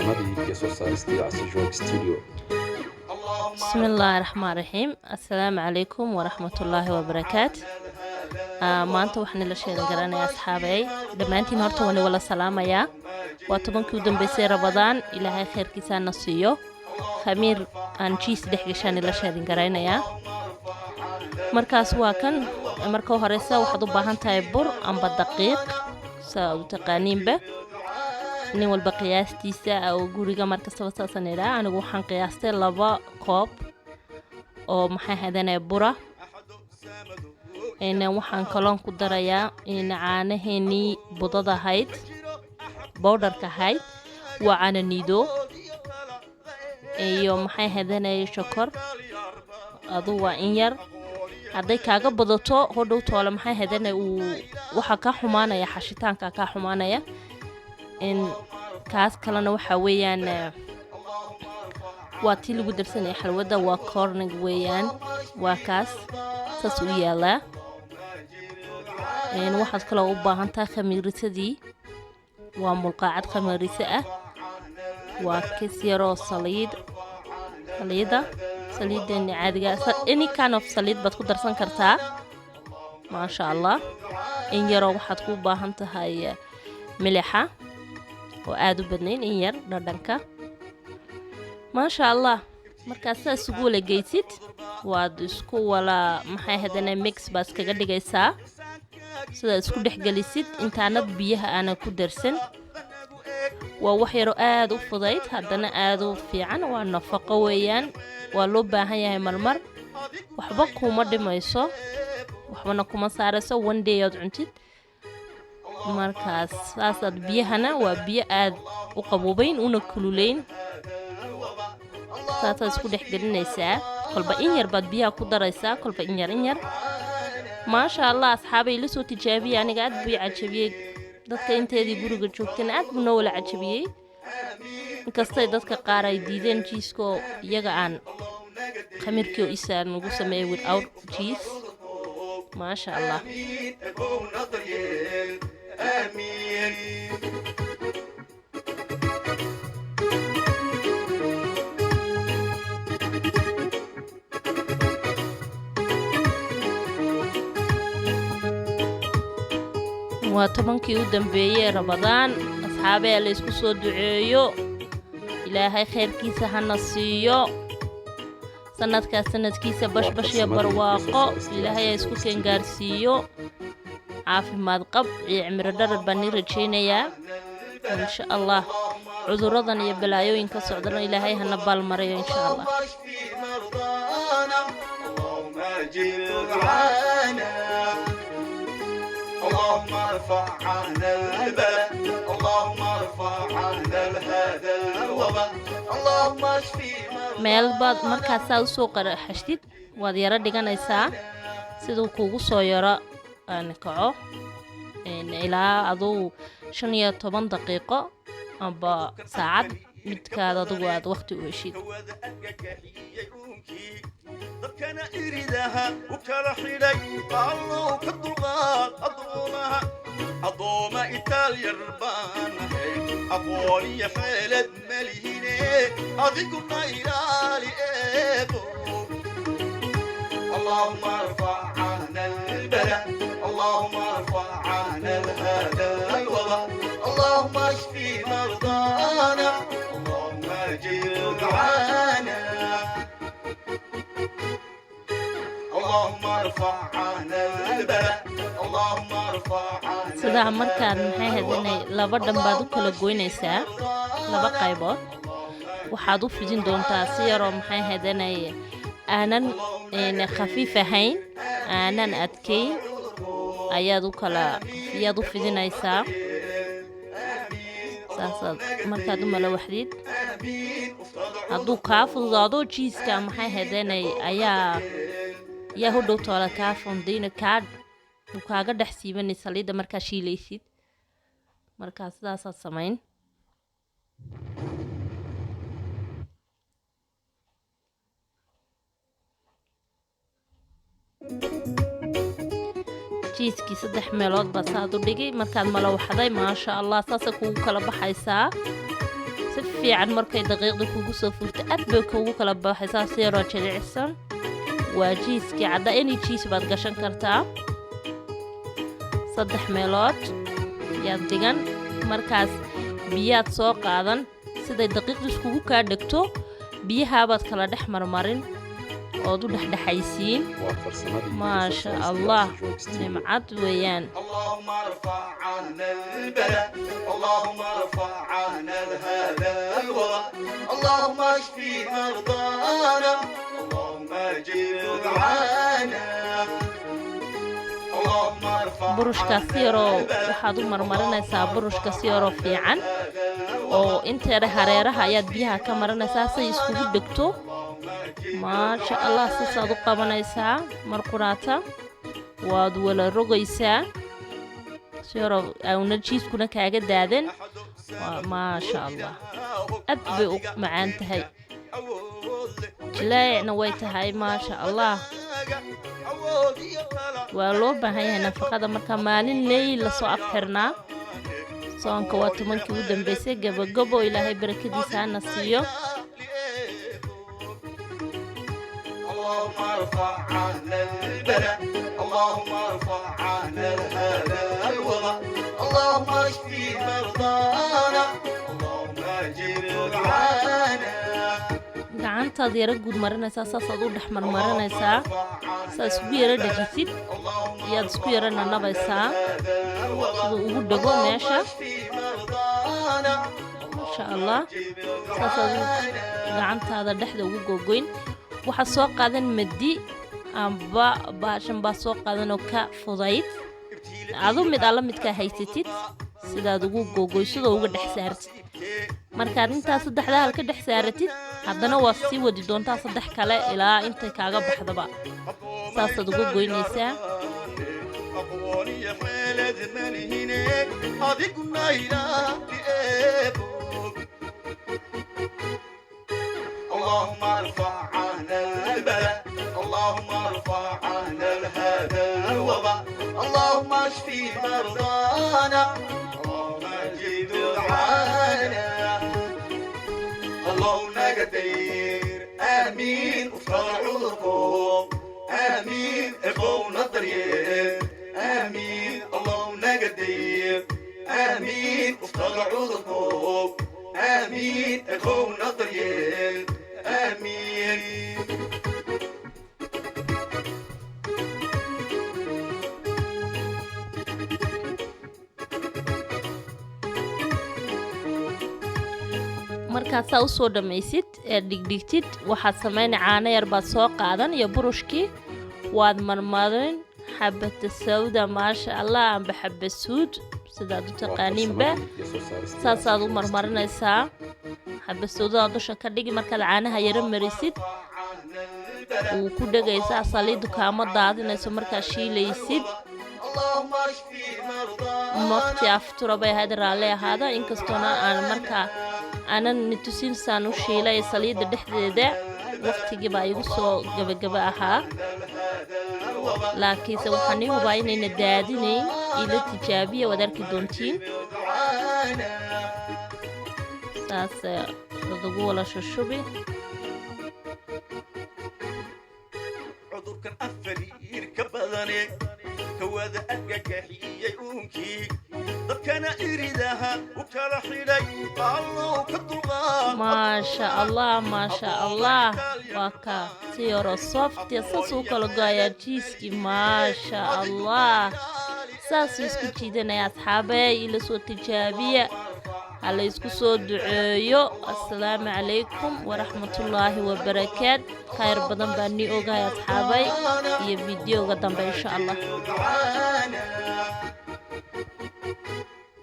Farsamadii iyo soo saaristii Casijoog Studio. Bismillaahi raxmaan raxiim. Assalaamu calaykum waraxmatullaahi wabarakaat. Maanta waxaan ila sheegan garanayaa, asxaabey, dhammaantiin. Horta waan wala salaamayaa. Waa 10kii u dambeysay Rabadaan. Ilaahay khayrkiisaa na siiyo. Khamiir aan cheese dhex gashaan ila sheegan garaynayaa. Markaas waa kan. Marka horeysa waxaad u baahan tahay bur amba daqiiq, saa u taqaaniinba, nin walba qiyaastiisa oo guriga. Markastaba saasaan idhaa. Anigu waxaan qiyaastay 2 koob oo, maxay hadanaya, bura. Waxaan kaloon ku darayaa caanaheenii budada ahayd, powderka ahayd, waa caano Nido, iyo, maxay hadanaya, shokor. Adu waa in yar. Hadday kaaga badato, hodhow toole, maxay hadanaya, uu waxaa kaa xumaanaya, xashitaanka kaa xumaanaya. In kaas kalena waxaa weeyaan waa tii lagu darsanaya xalwadda, waa cornig weeyaan. Waa kaas, saas u yaalaa. Waxaad kaloo u baahan tahay khamiirisadii, waa mulqaacad khamiiriso ah, waa kis yaroo saliid, saliida, saliideeni caadiga. Any kind of saliid baad ku darsan kartaa, maasha Allah. In yaroo waxaad ku baahan tahay milixa oo aada u badnayn, in yar dhadhanka, maasha Allah. Markaad saa isugu wala geysid, waad isku wala, maxay hadana, mix baad iskaga dhigaysaa. Sidaad isku dhexgelisid intaanad biyaha aanan ku darsan. Waa wax yaroo aada u fudayd, haddana aada u fiican. Waa nafaqo weeyaan, waa loo baahan yahay marmar. Waxba kuma dhimayso, waxbana kuma saarayso, one day ood cuntid. Markaas saasaad biyahana, waa biyo aada u qaboobayn una kululeyn, saasaad isku dhex gelinaysaa. Kolba in yar baad biyaha ku daraysaa, kolba in yar, in yar, maasha Allah. Asxaabay, la soo tijaabiyey. Aniga aad buu i cajabiyey, dadka inteedii guriga joogtana aad buu noo wala cajabiyey, inkastay dadka qaar ay diideen cheeseko, iyaga aan khamiirkii oo isaa nagu sameeyey without cheese, maasha Allah. آمين أبونا ضيال آمين. Waa 10kii u dambeeyey Rabadaan, asxaabee. La isku soo duceeyo. Ilaahay khayrkiisa hana siiyo. Sanadkaas sanadkiisa bashbash iyo barwaaqo Ilaahay ha isku keen gaarsiiyo. Caafimaad qab iyo cimri dharar baan nii rajaynayaa, insha Allah. Cuduradan iyo balaayooyinka socdana Ilaahay hana baalmarayo, insha Allah. اللهم اشفي مرضانا، اللهم اجب دعانا، اللهم ارفع عنا البلاء، اللهم ارفع عنا هذا الوباء، اللهم اشفي Meel baad markaas saa usoo qaraxashtid, waad yaro dhiganaysaa siduu kuugu soo yaro aan kaco ilaa aduu 15 daqiiqo amba saacad, midkaad adigu aad waqti u heshid. Hawada argagaxiyey uunkii, dadkana iridaha u kala xidhay, Allow ka dulqaad addoomaha. Addooma itaalyar baan ahay, aqoon iyo xeelad malihine, adiguna ilaali, eebo. اللهم ارفع عنا البلاء، اللهم ارفع عنا هذا الوباء، اللهم اشفي مرضانا، اللهم اجب دعانا، اللهم ارفع عنا البلاء، اللهم ارفع عنا Sidaa markaad, maxay ahayd, laba dhan baad u kala goynaysaa, laba qaybood. Waxaad u fidin doontaa si yaroo, maxay ahayd, aanan khafiif ahayn, aanan adkayn, ayaad u kala ayaad u fidinaysaa. Saasaad markaad u malawaxdid, hadduu kaa fududaado cheeseka, maxay ahayd, ayaa hodhow toola kaa fundayna, kaa uu kaaga dhex siibanay saliidda markaa shiilaysid. Markaa sidaasaad samayn. Cheesekii saddex meelood baa saad u dhigay. Markaad malawaxday, maasha Allah, saasay kugu kala baxaysaa si Fiican markay daqiiqda kugu soo furto, aad bay kugu kala baxaysaa si yaroo jilicsan. Waa cheese-kii cadda, any cheese baad gashan kartaa. Saddex meelood yaad dhigan. Markaas biyaad soo qaadan, siday daqiiqdu iskugu kaa dhegto biyahaabaad kala dhex marmarin ood u dhexdhexaysiin. Waa farsamadii iyo soo Maasha saaristii Allah. Casijog Studio. Nimcad weeyaan. اللهم ارفع عنا البلاء، اللهم ارفع عنا هذا الوباء، اللهم اشفي مرضانا، اللهم اجب دعانا، اللهم ارفع Burushka si yaroo waxaad u marmarinaysaa, burushka si yaroo fiican oo inteeda hareeraha ayaad biyaha ka marinaysaa say iskugu dhegto. Maasha Allah, saasaad u qabanaysaa. Mar quraata waad wala rogaysaa si yaroo auna cheese-kuna kaaga daadan. Waa maasha Allah, aad bay u macaan tahay, jilaacna way tahay. Maasha Allah, waa loo baahan yahay nafaqada. Marka maalin ley lasoo afxirnaa soonka, waa 10-kii u dambeysay, gabagabo. Ilaahay barakadiisa hana siiyo. اللهم ارفع عنا البلاء، اللهم ارفع عنا هذا الوباء، اللهم اشفي مرضانا، اللهم اجب دعانا. Gacantaad yaro guud marinaysaa, saasaad u dhex marmarinaysaa, saa isku yaro dhejisid iyaad isku yaro nanabaysaa siduu ugu dhego meesha. Maasha Allah, saasaad gacantaada dhexda ugu gogoyn. Waxaad soo qaadan madi amba baashan baa soo qaadan oo ka fudayd adu mid alla midkaa haysatid, sidaad ugu gogoysidoo uga dhex saartid. Markaad intaa saddexdaa hal ka dhex saaratid, haddana waad sii wadi doontaa saddex kale ilaa intay kaaga baxdaba, saasaad uga goynaysaa. Aqoon iyo xeelad malihine, adiguna ilaali eebow. اللهم ارفع عنا البلاء، اللهم ارفع عنا هذا الوباء، اللهم اشفي مرضانا، اللهم اجب دعانا، اللهم قدير، امين وصار عذركم، امين اخونا الضرير، امين اللهم قدير، امين وصار عذركم، امين اخونا الضرير، امين. Markaad saa usoo dhammaysid ee dhigdhigtid, waxaad samayna caano yar baad soo qaadan iyo burushkii, waad marmarin xabata sawda, maasha Allah, amba xaba suud sidaad u Waa taqaaniinba. farsamadii iyo soo saaristii Saasaad u Casijog Studio. marmarinaysaa xaba sawdada dusha ka dhigi. Markaad caanaha yaro marisid, wuu ku dhegaysaa, saliiddu kaama daadinayso markaad shiilaysid. اللهم اشفي مرضانا. Waqti aftura bay ahayd, raalli ahaada. Inkastoona aan markaa aanan nitusin saan u shiilay saliidda dhexdeeda, waqtigii baa igu soo gabagaba ahaa, laakiinse waxaan ii hubaa inayna daadinayn. Ila tijaabiya, waad arki doontiin. Saas lagu wala shushubi. Cudurkan afariir ka badane kawada argagaxiyey uunkii dadkana iridaha u kala xidhay, allow ka dulqaad. Maasha Allah, maasha Allah, waa ka si yaro soft saas uu kala go'ayaa cheese-kii. Maasha Allah, saasuu isku jiidanaya. Asxaabey, ila soo tijaabiya, ha la isku soo duceeyo. Assalaamu calaykum waraxmatullaahi wabarakaat. Khayr badan baa nii ogahay, asxaabay, iyo videoga dambe insha Allah. دعانا.